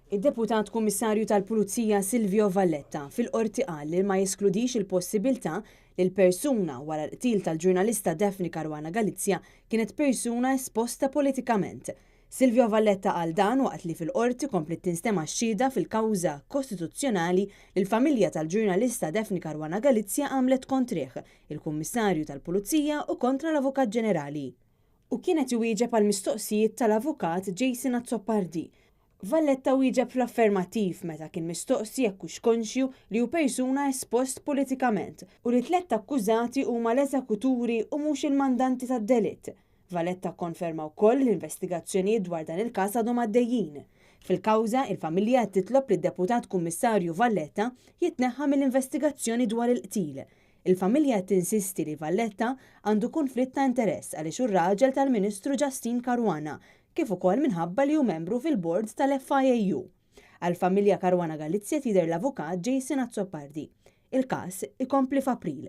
Id-Deputat Kummissarju tal-Pulizija Silvio Valletta fil-Qorti qal li ma jeskludix il-possibilità li l-persuna wara l-qtil tal-ġurnalista Daphne Caruana Galizia kienet persuna esposta politikament. Silvio Valletta qal dan waqt li fil-Qorti kompliet tinstema' x-xhieda fil-kawża kostituzzjonali li l-familja tal-ġurnalista Daphne Caruana Galizia għamlet kontrih, il-Kummissarju tal-Pulizija u kontra l-Avukat Ġenerali. U kien qed iwieġeb għall-mistoqsijiet tal-Avukat Jason Azzopardi. Valletta wieġeb fl-affermattiv meta kien mistoqsi jekk hux konxju li hu persuna espost politikament u li tlett akkużati huma l-eżekuturi u mhux il-mandanti tad-delitt. Valletta kkonferma wkoll li l-investigazzjonijiet dwar dan il-każ għadhom għaddejjin. Fil-kawża, il-familja qed titlob li d-Deputat Kummissarju Valletta jitneħħa mill-investigazzjoni dwar il-qtil. Il-familja qed tinsisti li Valletta għandu kunflitt ta' interess għaliex hu r-raġel tal-Ministru Justyne Caruana kif ukoll minħabba li hu membru fil-bord tal-FIAU. Għall-familja Caruana Galizia tidher l-avukat Jason Azzopardi. Il-każ ikompli f'April.